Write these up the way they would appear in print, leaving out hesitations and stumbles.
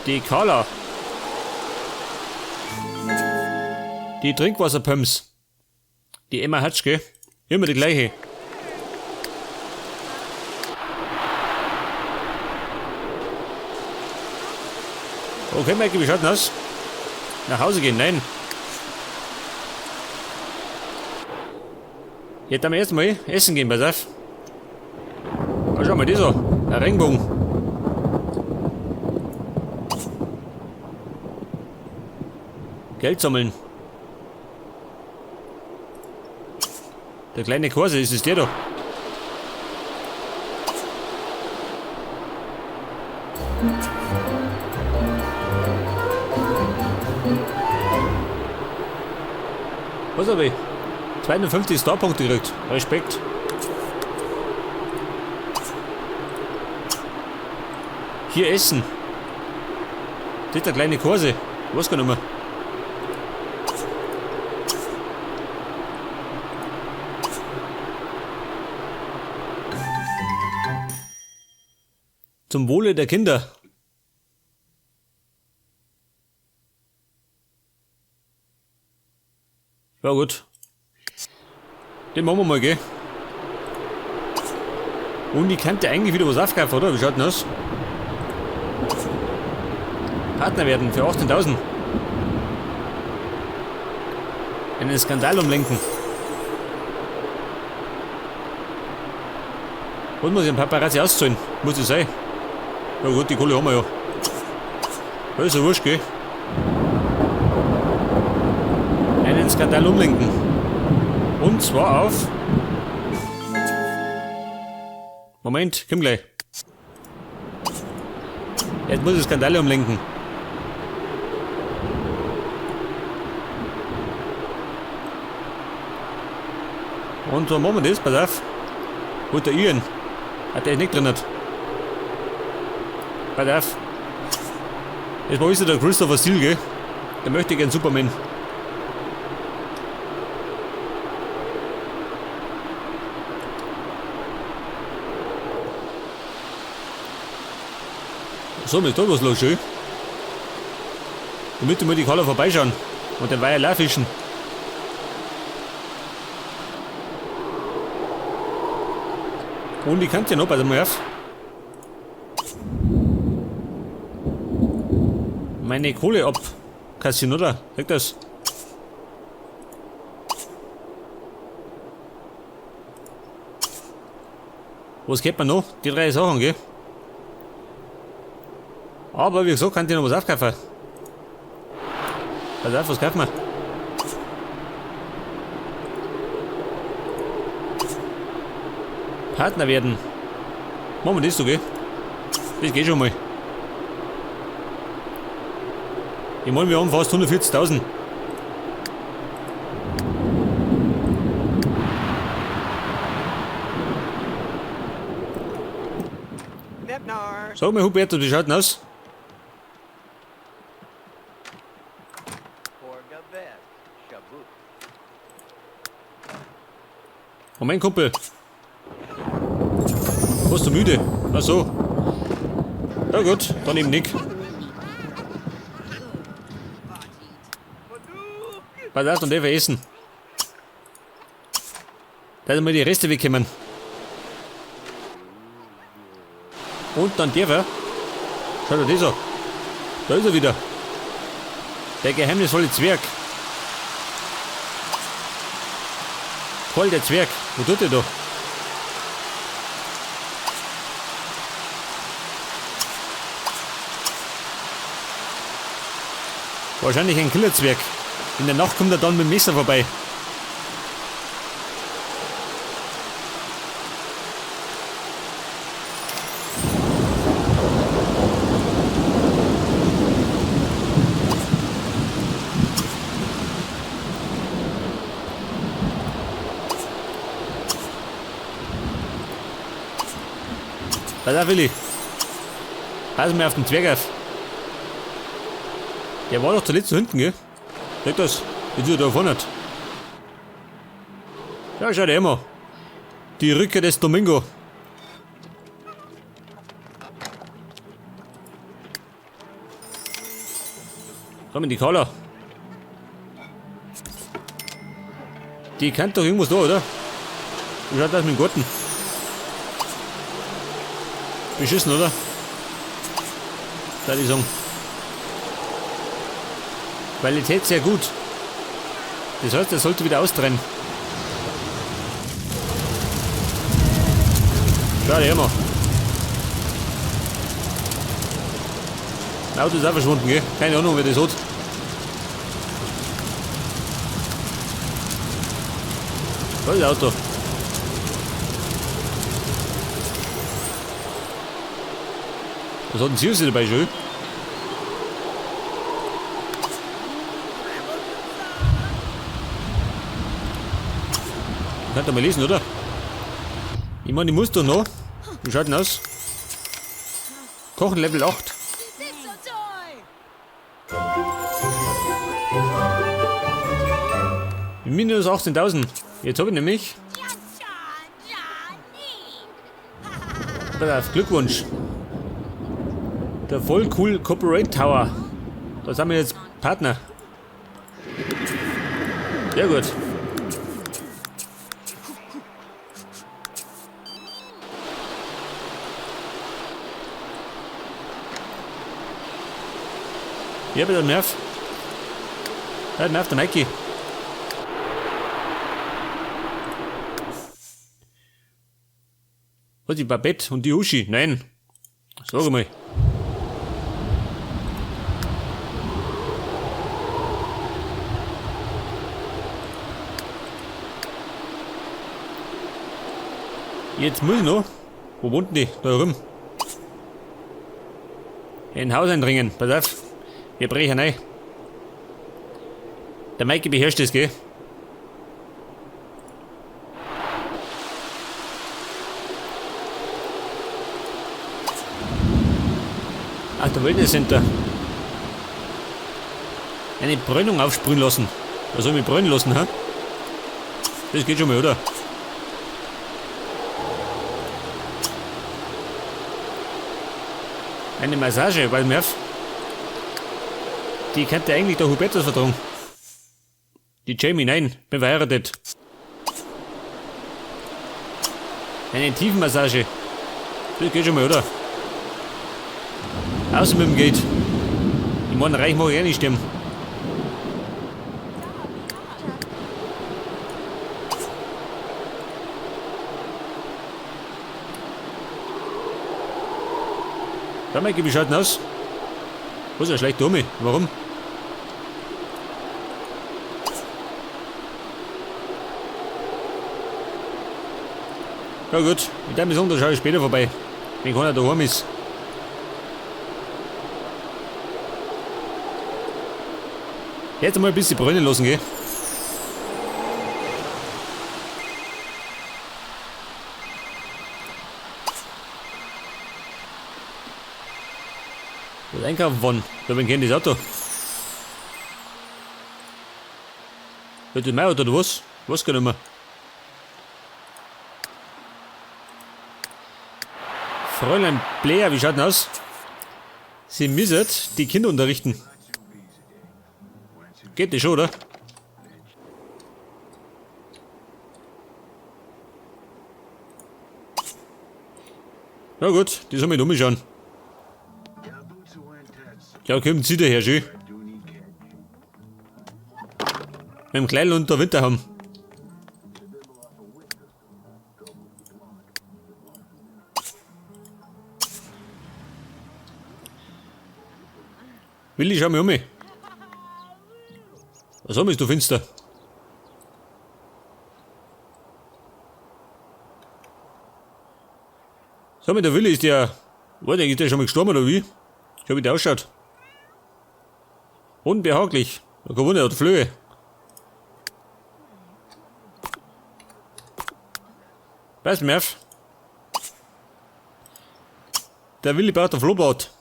Die Carla. Die Trinkwasserpumps. Die Emma Hatsch, gell? Immer die gleiche. Okay, Mikey, wie schaut denn aus? Nach Hause gehen, nein. Jetzt haben wir erstmal essen gehen, pass auf. Oh, schau mal, dieser. Ein Regenbogen. Geld sammeln. Der kleine Korse, ist es der da? Was hab ich? 250 Starpunkte gekriegt. Respekt. Hier essen. Das ist der kleine Korse. Weiß gar nicht mehr. Zum Wohle der Kinder. Ja gut. Den machen wir mal, gell? Und die könnte eigentlich wieder was aufgreifen, oder? Wie schaut denn das? Partner werden für 18.000. Einen Skandal umlenken. Was muss ich dem Paparazzi auszahlen? Muss das sein? Na gut, die Kohle haben wir ja. Ja, ist ja wurscht, gell? Einen Skandal umlenken. Und zwar auf... Moment, komm gleich. Jetzt muss ich Skandale umlenken. Und so machen wir das, pass auf. Wo ist der Ian? Hat der ist nicht drin. Hat. Pass auf. Jetzt mal ist der Christopher Steele, gell? Der möchte gern Superman. So, mir ist da was los, schön. Damit wir die Kalle vorbeischauen und den Weiher fischen. Und die könnt ihr noch, pass mal auf. Meine Kohle abkassieren, oder? Sag das. Was geht man noch? Die drei Sachen, gell? Aber wie gesagt, kann ich noch was aufkaufen. Pass auf, was kaufen wir? Partner werden. Machen wir das so, gell? Das geht schon mal. Ich meine, wir haben fast 140.000. Sag mal, Huberto, wie schaut denn aus? Moment, Kumpel. Bist du müde? Ach so. Ja gut, dann eben nicht. Pass auf, dann darf ich essen. Da sind mal die Reste wegkommen. Und dann darf er. Schau dir das an. Da ist er wieder. Der geheimnisvolle Zwerg. Voll der Zwerg. Wo tut der da? Wahrscheinlich ein Killerzwerg. In der Nacht kommt er dann mit dem Messer vorbei. Pass auf, Willi. Pass mal auf den Zwerg auf. Der war doch zuletzt da hinten, gell? Sag das. Jetzt ist er da vorne. Ja, schau dir immer. Die Rückkehr des Domingo. Da mit die Carla. Die kennt doch irgendwas da, oder? Wie schaut das mit dem Garten? Beschissen, oder? Da ich sagen. Qualität sehr gut. Das heißt, er sollte wieder austrennen. Schau dir mal. Das Auto ist auch verschwunden, gell? Keine Ahnung, wer das hat. Da ist das Auto. Was hat denn Sius dabei schon? Könnt ihr mal lesen, oder? Ich meine, ich muss da noch. Wie schaut denn aus? Kochen Level 8. Minus 18.000. Jetzt hab ich nämlich. Pass auf, Glückwunsch. Der voll cool Corporate Tower. Da sind wir jetzt Partner. Sehr gut. Ja, bitte Nerv. Ja, Nerv, der Mikey. Was, die Babette und die Uschi? Nein. Sag mal. Jetzt muss ich noch. Wo wohnt denn die? Da rum. In Haus eindringen. Pass auf. Wir brechen rein. Der Mikey beherrscht das, gell? Ach, der Wellness Center. Eine Brennung aufsprühen lassen. Was soll ich mich brennen lassen, hä? Das geht schon mal, oder? Eine Massage, weil mir auf. Die könnte eigentlich der Hubertus vertragen. Die Jamie, nein, bin verheiratet. Eine Tiefenmassage. Das geht schon mal, oder? Außer mit dem Geld. Ich meine, reich mag ich eh nicht sterben. Schau mal, wie schaut denn aus? Was ist ja schlecht um? Warum? Ja gut, mit dem Besonderen schaue ich später vorbei, wenn keiner daheim ist. Jetzt mal ein bisschen brennen lassen, gell? Was einkaufen fahren? Da bin ich das Auto. Wird das mein Auto oder was? Was gar nicht mehr. Fräulein Blair, wie schaut denn aus? Sie müssen die Kinder unterrichten. Geht das schon, oder? Na gut, die soll mich umschauen. Ja, kommen Sie daher, schön. Mit dem Kleidl und der Winter haben. Willi, schau mich um. Was haben wir, du finster? Sag mal, der Willi ist der. Warte, ist der schon mal gestorben oder wie? Schau, wie der ausschaut. Unbehaglich. Kein Wunder, er hat Flöhe. Pass mir auf. Der Willi braucht ein Flohbad.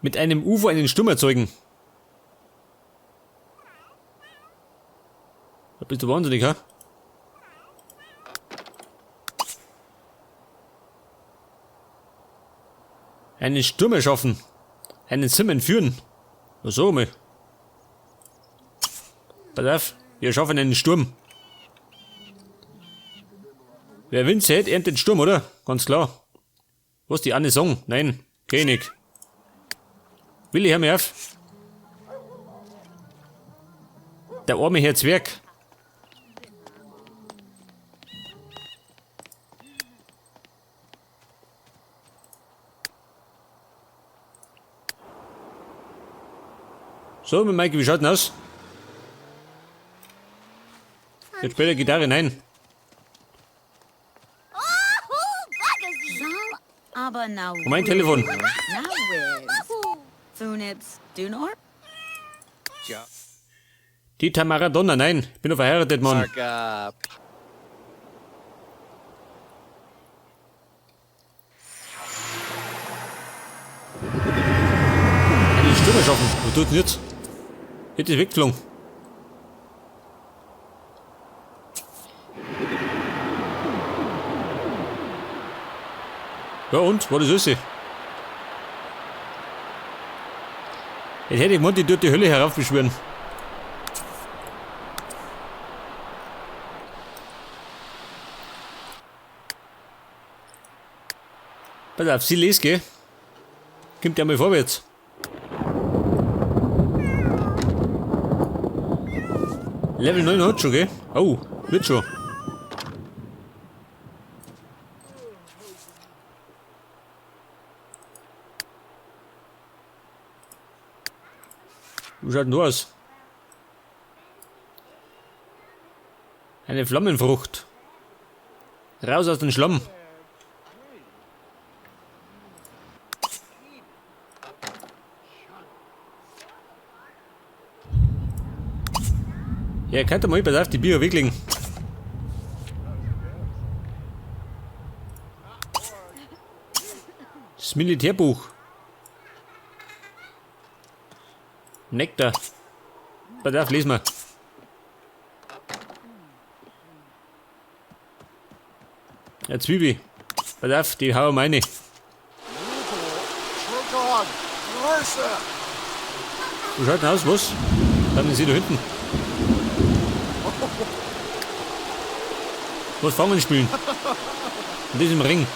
Mit einem UFO einen Sturm erzeugen. Da bist du wahnsinnig, ha? Einen Sturm erschaffen. Einen Sim entführen. So mal. Pass auf, wir schaffen einen Sturm. Wer Wind sät, erntet Sturm, oder? Ganz klar. Was, die Anne Song? Nein, kenn ich nicht. Willi, hör mir auf. Der arme Herr Zwerg. So, mit Maike, wie schaut denn aus? Jetzt spielt er Gitarre, nein. Aber Und mein Telefon. Die Tamara Donner, nein. Ich bin doch verheiratet, Mann. Eine Stimme schaffen. Was tut denn jetzt? Jetzt ist weggeflogen. Ja und? War das alles? Jetzt hätte ich gemeint, ich tut die Hölle heraufbeschwören. Pass auf, sie lest, gell? Kommt ja mal vorwärts. Level 9 hat schon, gell? Oh, wird schon. Wie schaut denn da aus? Eine Flammenfrucht. Raus aus dem Schlamm. Ja, könnt ihr mal, pass auf, die Bier weglegen. Das Militärbuch. Nektar. Pass auf, lesen wir. Ja, Zwiebel. Pass auf, die hau meine. Wo schaut denn aus? Was? Dann sind sie da hinten. Was fangen spielen? In diesem Ring.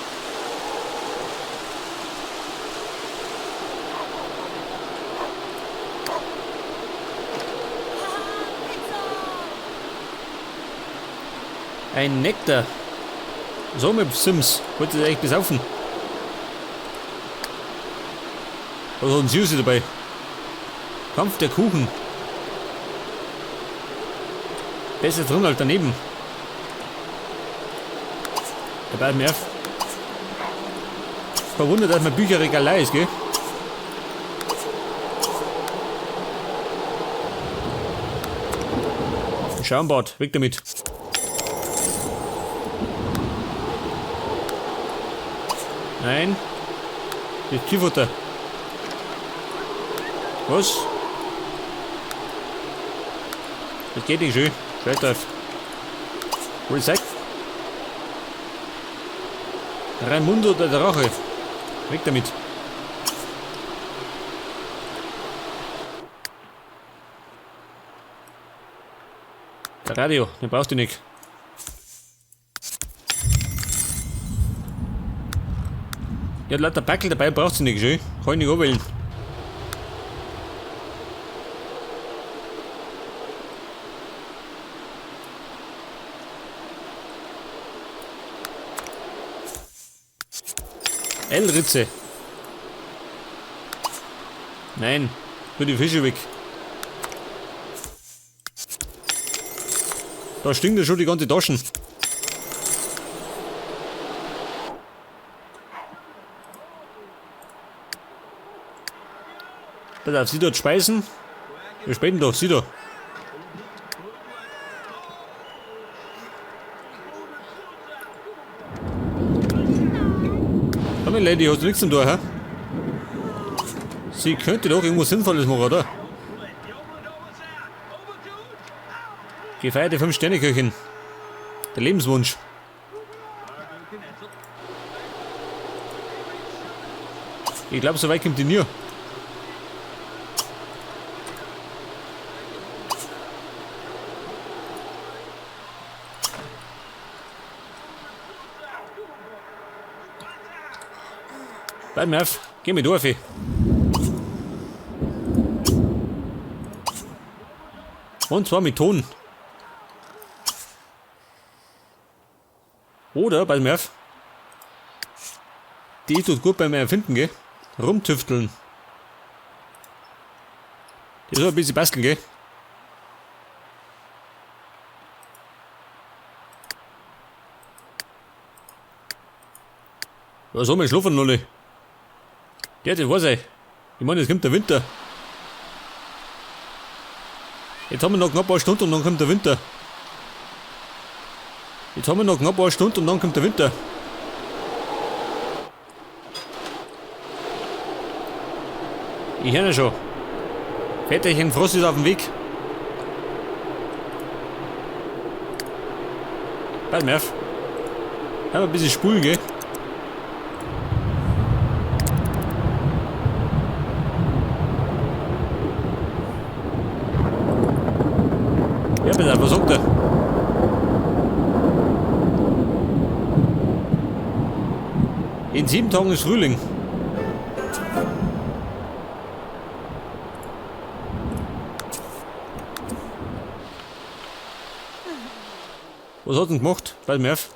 Ein Nektar. So mit Sims. Wollt ihr eigentlich besaufen? Was hat denn Süße dabei? Kampf der Kuchen. Besser drin als daneben. Der bleibt mir auf. Verwundert, dass mein Bücherregal leer ist, gell? Schaumbad, weg damit. Nein. Das Tierfutter. Was? Das geht nicht schön. Scheiß drauf. Recycle. Raimundo der Drache. Weg damit. Der Radio, den brauchst du nicht. Ja, lauter Packel dabei brauchst du nicht, schön. Kann ich nicht anwählen. L-Ritze. Nein, nur die Fische weg. Da stinkt ja schon die ganze Taschen. Pass auf, sie dort speisen. Wir späten doch, sie da. Komm, Lady, hast du nichts zum Tor, hä? Sie könnte doch irgendwas Sinnvolles machen, oder? Gefeierte 5-Sterne-Köchin. Der Lebenswunsch. Ich glaube, so weit kommt die nie. Bleib mir auf. Geh mit durch. Und zwar mit Ton. Oder, pass mir auf. Die tut gut beim Erfinden, gell? Rumtüfteln. Die soll ein bisschen basteln, gell? Ja, so, wir schlafen noch nicht. Ja, das weiß ich. Ich meine, jetzt kommt der Winter. Jetzt haben wir noch knapp ein paar Stunden und dann kommt der Winter. Jetzt haben wir noch knapp ein paar Stunden und dann kommt der Winter. Ich höre schon. Väterchen Frost ist auf dem Weg. Pass mir auf. Haben wir ein bisschen spulen, gell? Ja, bitte, was sagt er? In 7 Tagen ist Frühling. Was hat denn gemacht? Pass mir auf.